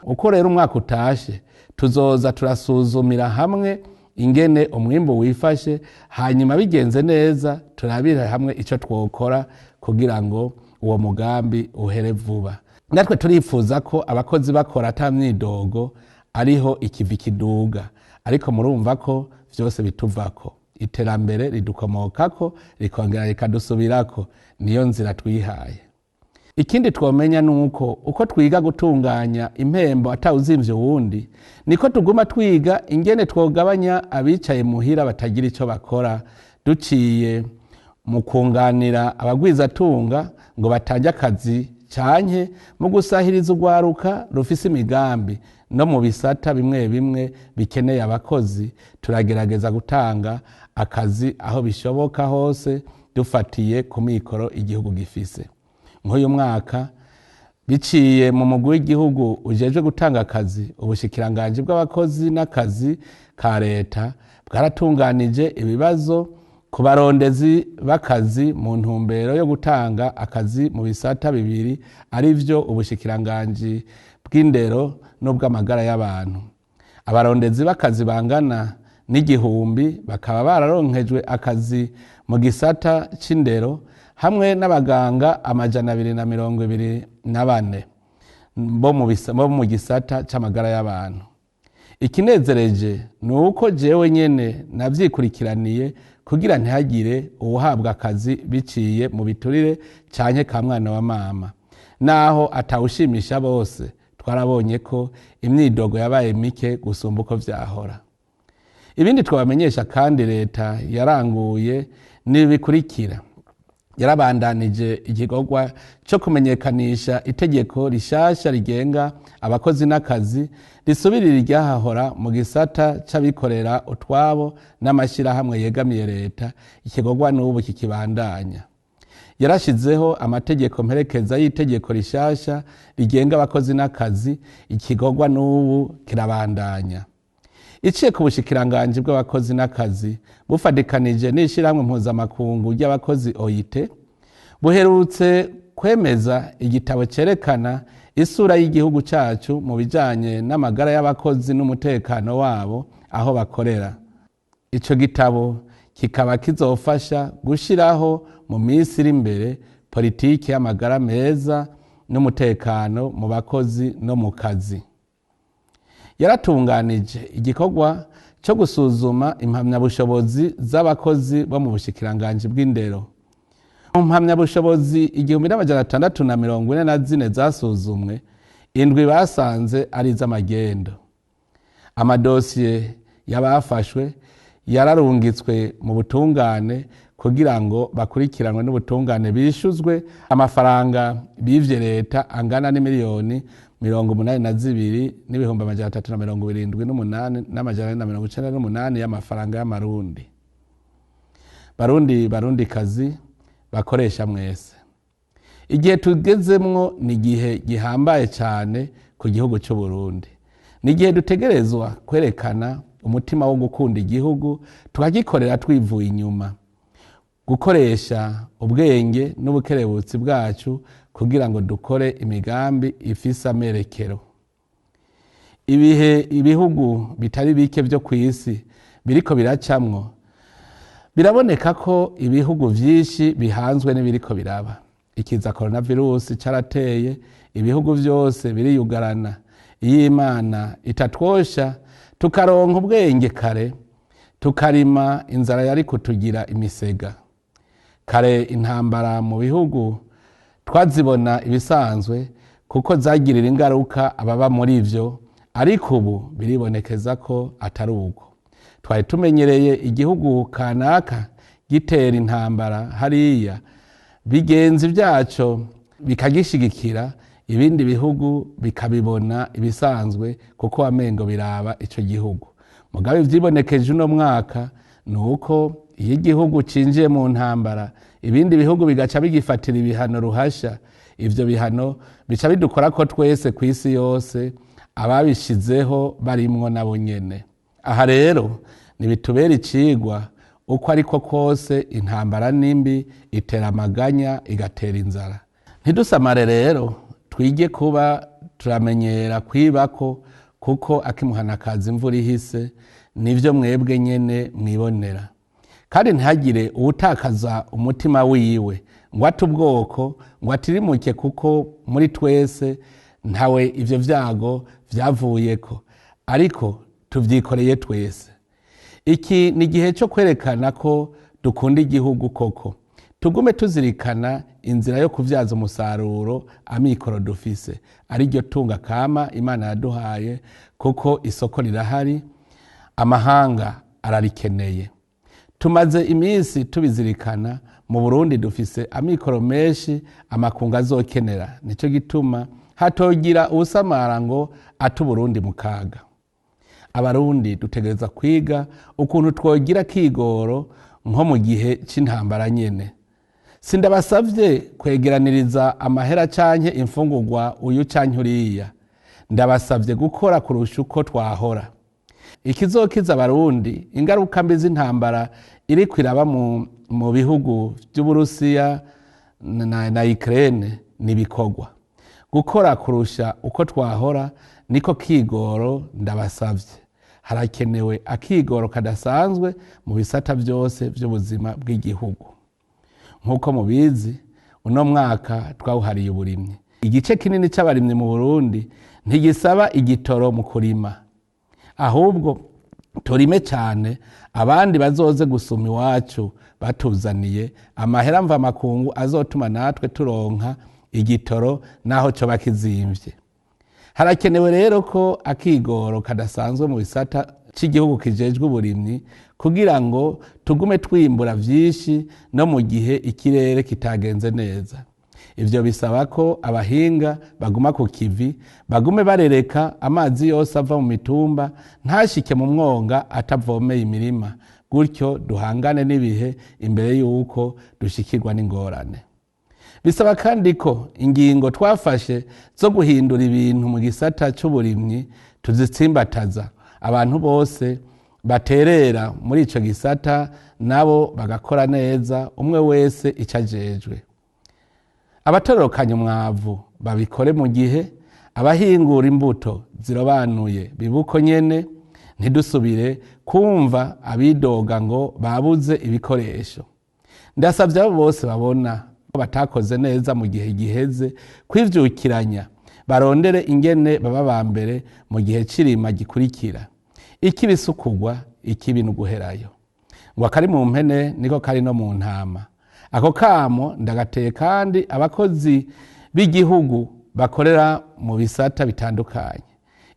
Uko rero umwaka utashe, tuzoza turasuzumira hamwe ingene umwimbu wifashe, hanyuma bigenze neza turabire hamwe ico twokora kugira ngo uwo mugambi uhere vuba. Natwe turifuza ko abakozi bakora ata myidogo, ariho ikivi kiduga, ariko murumva ko vyose bituvako. Iterambere ridukomokako rikongera rikadusubirako, niyo nzira twihaye. Ikindi twomenya nuko uko twiga gutunganya impembo atawuzimvye uwundi, niko tuguma twiga ingene twogabanya abicaye muhira batagira ico bakora, duciye mu kunganira abagwizatunga ngo batange akazi, canke mu gusahiriza urwaruka rufise imigambi no mu bisata bimwe bimwe bikeneye abakozi. Turagerageza gutanga akazi aho bishoboka hose, dufatiye ku mikoro igihugu gifise. Nk'uyu mwaka, biciye mu mugwi w'igihugu ujejwe gutanga akazi, ubushikiranganji bw'abakozi n'akazi ka leta bwaratunganije ibibazo ku barondezi b'akazi mu ntumbero yo gutanga akazi mu bisata bibiri, arivyo ubushikiranganji bw'indero n'ubw'amagara y'abantu. Abarondezi b'akazi bangana n'igihumbi bakaba bararonkejwe akazi mu gisata c'indero, hamwe n'abaganga 224 bo mu gisata c'amagara y'abantu. Ikinezereje ni uko jewe nyene navyikurikiraniye kugira ntihagire uwuhabwa akazi biciye mu biturire canke ka mwana wa mama. Naho atawushimisha bose, twarabonye ko imyidogo yabaye mike gusumba uko vyahora. Ibindi twabamenyesha kandi leta yaranguye n'ibikurikira: yarabandanije igikorwa co kumenyekanisha itegeko rishasha rigenga abakozi n'akazi, risubirira iryahahora mu gisata c'abikorera utwabo n'amashirahamwe yegamiye leta. Igikorwa n'ubu kikibandanya. Yarashizeho amategeko mperekeza y'itegeko rishasha rigenga abakozi n'akazi. Igikorwa n'ubu kirabandanya. Iciye ku bushikiranganji bw'abakozi n'akazi, bufadikanije n'ishirahamwe mpuzamakungu ry'abakozi OIT, buherutse kwemeza igitabo cerekana isura y'igihugu cacu mu bijanye n'amagara y'abakozi n'umutekano wabo aho bakorera. Ico gitabo kikaba kizofasha gushiraho mu minsi iri imbere politiki y'amagara meza n'umutekano mu bakozi no mu kazi. Yaratunganije igikorwa cyo gusuzuma impamyabushobozi z'abakozi bo mu bushikiranganji bw'indero. Mu mpamyabushobozi 1644 zasuzumwe, indwi basanze ari iz'amagendo. Amadosiye y'abafashwe yararungitswe mu butungane kugira ngo bakurikiranwe n'ubutungane, bishuzwe amafaranga bivye leta angana n'imiliyoni 82 n'ibihumbi 378 n'amajana 498 y'amafaranga y'amarundi. Barundi, barundi kazi, bakoresha mwese, igihe tugezemwo ni igihe gihambaye cyane ku gihugu cy'u Burundi. Ni igihe dutegerezwa kwerekana umutima wo gukunda igihugu, tukagikorera twivuye inyuma, gukoresha ubwenge n'ubukerebutsi bwacu kugira ngo dukore imigambi ifise amerekero. Ibihe ibihugu bitari bike byo ku isi biriko biracamwo, biraboneka ko ibihugu vyinshi bihanzwe n'ibiriko biraba. Ikiza coronavirus carateye, ibihugu vyose biriyugarana. Iyo Imana itatwosha tukaronka ubwenge kare, tukarima, inzara yari kutugira imisega. Kare intambara mu bihugu twazibona ibisanzwe, kuko zagirira ingaruka ababa muri vyo, ariko ubu biribonekeza ko atari uko. Twari tumenyereye igihugu kanaka gitera intambara hariya, bigenzi byaco bikagishigikira, ibindi bihugu bikabibona ibisanzwe kuko wamengo biraba ico gihugu. Mugabo ivyibonekeje uno mwaka ni uko iyo igihugu cinjiye mu ntambara, ibindi bihugu bigaca bigifatira ibihano ruhasha. Ivyo bihano bica bidukorako twese kw'isi yose, ababishizeho barimwo nabo nyene. Aha rero ntibitubera icigwa: uko ariko kose intambara nimbi, itera amaganya, igatera inzara. Ntidusamare rero, twige kuba turamenyera kwibako, kuko akimuhanakaza imvura ihise. Nivyo mwebwe nyene mwibonera. Kandi ntihagire uwutakaza umutima wiwe ngo ate ubwoko, ngo atirimuke, kuko muri twese ntawe ivyo vyago vyavuyeko, ariko tuvyikoreye twese. Iki ni igihe cyo kwerekana ko dukunda igihugu koko. Tugume tuzirikana inzira yo kuvyaza umusaruro amikoro dufise, ariryo tunga kama Imana yaduhaye, kuko isoko rirahari, amahanga ararikeneye. Tumaze iminsi tubizirikana. Mu Burundi dufise amikoro menshi amakungu azokenera. Nico gituma hatogira uwusamara ngo ate Uburundi mu kaga. Abarundi dutegereza kwiga ukuntu twogira kigoro nko mu gihe c'intambara nyene. Sindabasavye kwegeraniriza amahera canke imfungurwa uyu canke uriya, ndabasavye gukora kurusha uko twahora. Ikizokiza Abarundi ingaruka mbi z'intambara iriko iraba mu bihugu vy'Uburusiya na Ukraine ni ibikorwa. Gukora kurusha uko twahora niko kigoro ndabasavye. Harakenewe akigoro kadasanzwe mu bisata vyose vy'ubuzima bw'igihugu. Nk'uko mubizi, uno mwaka twawuhariye uburimyi. Igice kinini c'abarimyi mu Burundi ntigisaba igitoro mu kurima, ahubwo turime cyane, abandi bazoze gusuma iwacu batuzaniye amahera mvamakungu azotuma natwe turonka igitoro naho coba kizimvye. Harakenewe rero ko akigoro kadasanzwe mu bisata c'igihugu kijejwe uburimyi, kugira ngo tugume twimbura vyinshi no mu gihe ikirere kitagenze neza. Ivyo bisaba ko abahinga baguma ku kivi, bagume barereka amazi yose ava mu mitumba ntashike mu mwonga atavomeye imirima, gutyo duhangane n'ibihe imbere y'uko dushikirwa n'ingorane. Bisaba kandi ko ingingo twafashe zo guhindura ibintu mu gisata c'uburimyi tuzitsimbataza, abantu bose baterera muri ico gisata nabo bagakora neza, umwe wese ico ajejwe. Abatororokanya umwavu babikore mu gihe, abahingura imbuto zirobanuye bibuko nyene. Ntidusubire kumva abidoga ngo babuze ibikoresho. Ndasavye abo bose babona ko batakoze neza mu gihe giheze kwivyukiranya, barondere ingene baba ba mbere mu gihe c'irima gikurikira. Ikibi si ukugwa, ikibi ni uguherayo. Ngo akari mu mpene niko kari no mu ntama. Ako kamo ndagateye kandi abakozi b'igihugu bakorera mu bisata bitandukanye.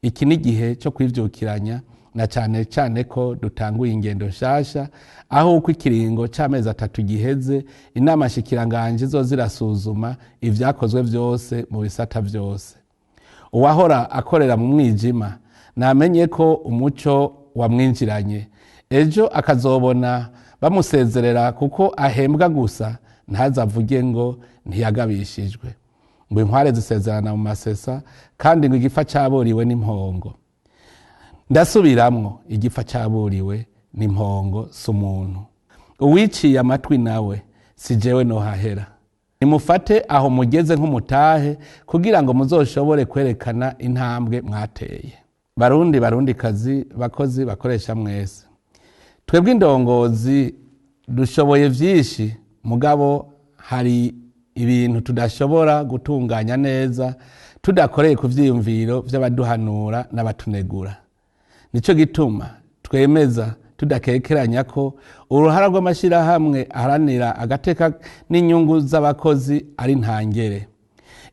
Iki ni igihe cyo kwivyukiranya, na cane cane ko dutanguye ingendo nshasha, aho uko ikiringo c'amezi 3 giheze inama nshikiranganji zo zirasuzuma ivyakozwe vyose mu bisata vyose. Uwahora akorera mu mwijima namenye ko umuco wamwinjiranye, ejo akazobona bamusezerera kuko ahembwa gusa, ntazavuge ngo ntiyagabishijwe. Ngo inkware zisezerana mu masesa, kandi ngo igifa caburiwe n'impongo. Ndasubiramwo, igifa caburiwe n'impongo si umuntu. Uwiciye amatwi nawe si jewe nohahera. Nimufate aho mugeze nk'umutahe, kugira ngo muzoshobore kwerekana intambwe mwateye. Barundi, Barundikazi, bakozi, bakoresha mwese, twebwe indongozi dushoboye vyinshi, mugabo hari ibintu tudashobora gutunganya neza tudakoreye ku vyiyumviro vy'abaduhanura n'abatunegura. Nico gituma twemeza tudakekeranya ko uruhara rw'amashirahamwe aharanira agateka n'inyungu z'abakozi ari ntangere.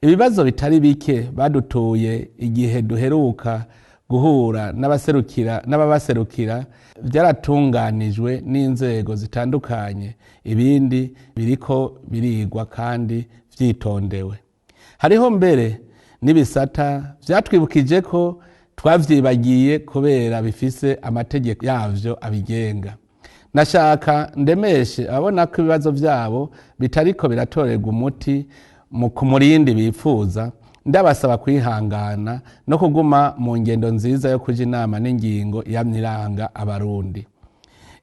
Ibibazo bitari bike badutuye igihe duheruka Guhura n'abaserukira n'ababaserukira byaratunganijwe n'inzego zitandukanye, ibindi biriko birigwa kandi vyitondewe. Hariho mbere n'ibisata vyatwibukije ko twavyibagiye kubera bifise amategeko yavyo abigenga. Nashaka ndemeshe ababona ko ibibazo vyabo bitariko biratorerwa umuti mu ku murindi bifuza, ndabasaba kwihangana no kuguma mu ngendo nziza yo kuja inama n'ingingo yamye iranga Abarundi.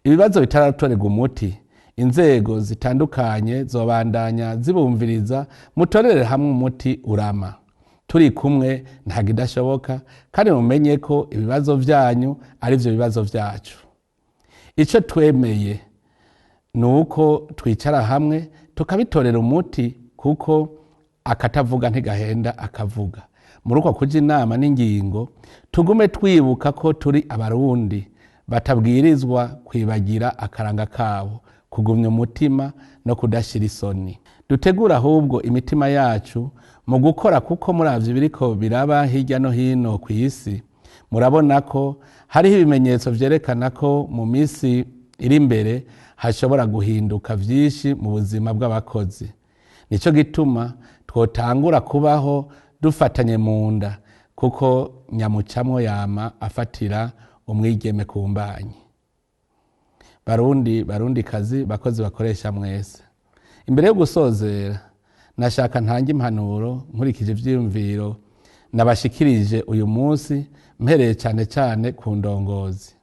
Ibibazo bitaratorerwa umuti, inzego zitandukanye zobandanya zibumviriza, mutorere hamwe umuti urama. Turi kumwe nta kidashoboka, kandi mumenye ko ibibazo vyanyu ari vyo bibazo vyacu. Ico twemeye ni uko twicara hamwe tukabitorera umuti, kuko akatavuga ntigahenda akavuga. Muri uko kuja inama n'ingingo, tugume twibuka ko turi Abarundi batabwirizwa kwibagira akaranga kabo, kugumya umutima no kudashira isoni. Dutegure ahubwo imitima yacu mu gukora, kuko muravye ibiriko biraba hirya no hino kw'isi, murabona ko hariho ibimenyetso vyerekana ko mu misi iri imbere hashobora guhinduka vyinshi mu buzima bw'abakozi. Nico gituma twotangura kubaho dufatanye mu nda, kuko nyamucamwo yama afatira umwigeme ku mbanyi. Barundi, Barundikazi, bakozi, bakoresha mwese, imbere yo gusozera nashaka ntange impanuro nkurikije ivyiyumviro nabashikirije uyu munsi, mpereye cane cane ku ndongozi.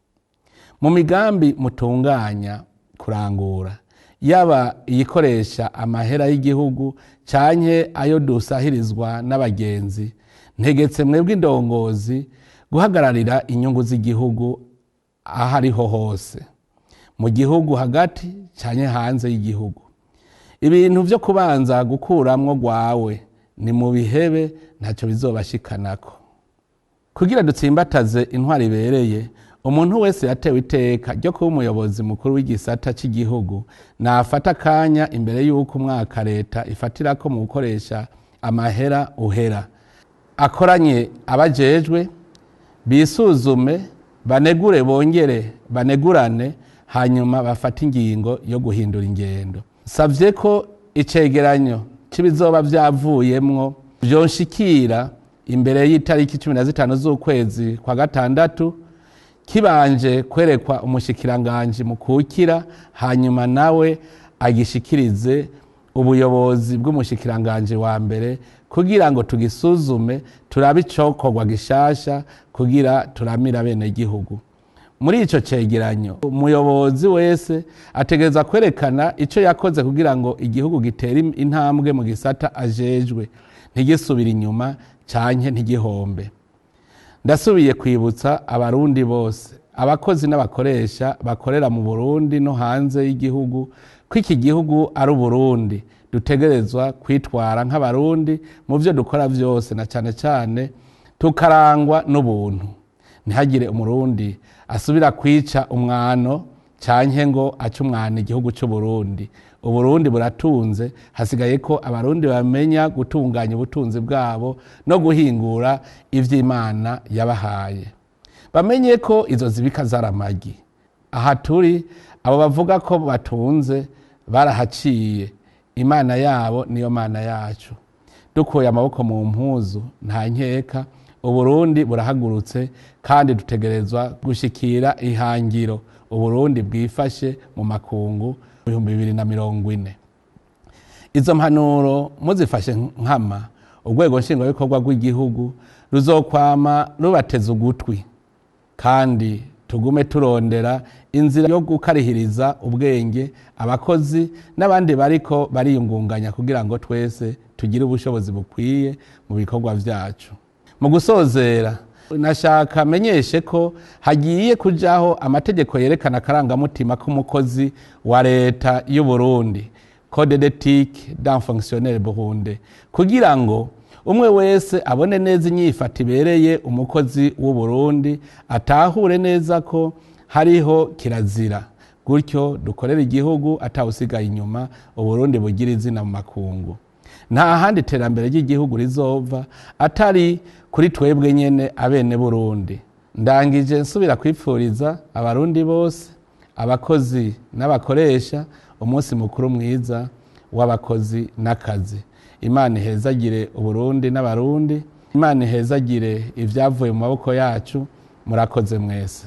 Mu migambi mutunganya kurangura, yaba iyikoresha amahera y'igihugu canke ayo dusahirizwa n'abagenzi, ntegetse mwebwe indongozi guhagararira inyungu z'igihugu aho ariho hose, mu gihugu hagati canke hanze y'igihugu. Ibintu vyo kubanza gukuramwo gwawe ni mu bihebe, ntacyo bizobashikanako. Kugira dutsimbataze intwari ibereye, umuntu wese yatewe iteka ryo kuba umuyobozi mukuru w'igisata cy'igihugu nafata akanya imbere y'uko umwaka leta ifatirako mu gukoresha amahera uhera, akoranye abajejwe, bisuzume, banegure, bongere banegurane, hanyuma bafate ingingo yo guhindura ingendo. Savye ko icegeranyo c'ibizoba vyavuyemwo vyonshikira imbere y'itariki 15 z'ukwezi kwa gatandatu, kibanje kwerekwa umushikiranganji mukukira, hanyuma nawe agishikirize ubuyobozi bw'umushikiranganji wa mbere kugira ngo tugisuzume, turabe icokorwa gishasha kugira turamire abenegihugu. Muri ico cegeranyo, umuyobozi wese ategereza kwerekana ico yakoze kugira ngo igihugu gitere intambwe mu gisata ajejwe, ntigisubire inyuma canke ntigihombe. Ndasubiye kwibutsa Abarundi bose, abakozi n'abakoresha bakorera mu Burundi no hanze y'igihugu, ko iki gihugu ari Uburundi, dutegerezwa kwitwara nk'Abarundi mu vyo dukora vyose, na cane cane tukarangwa n'ubuntu. Ntihagire Umurundi asubira kwica umwano canke ngo ace umwano igihugu c'Uburundi. Uburundi buratunze, hasigaye ko Abarundi bamenya gutunganya ubutunzi bwabo no guhingura ivy'Imana yabahaye. Bamenye ko izo zibika zaramagi. Aha turi, abo bavuga ko batunze barahaciye. Imana yabo niyo Mana yacu. Dukuye amaboko mu mpuzu, nta nkeka Uburundi burahagurutse, kandi dutegerezwa gushikira ihangiro Uburundi bwifashe mu makungu 2040. Izo mpanuro muzifashe nkama, urwego nshingwabikorwa rw'igihugu ruzokwama rubateze ugutwi, kandi tugume turondera inzira yo gukarihiriza ubwenge abakozi n'abandi bariko bariyungunganya, kugira ngo twese tugire ubushobozi bukwiye mu bikorwa vyacu. Mu gusozera, nashaka menyeshe ko hagiye kujaho amategeko yerekana akarangamutima k'umukozi wa leta y'u Burundi, code d'éthique d'un fonctionnaire burundais, kugira ngo umwe wese abone neza inyifato ibereye umukozi w'u Burundi, atahure neza ko hariho kirazira. Gutyo dukorera igihugu atawusigaye inyuma, Uburundi bugira izina mu makungu. Nta handi iterambere ry'igihugu rizova atari kuri twebwe nyene abene Burundi. Ndangije nsubira kwipfuriza Abarundi bose, abakozi n'abakoresha, umunsi mukuru mwiza w'abakozi n'akazi. Imana ihezagire Uburundi n'Abarundi. Imana ihezagire ibyavuye mu maboko yacu. Murakoze mwese.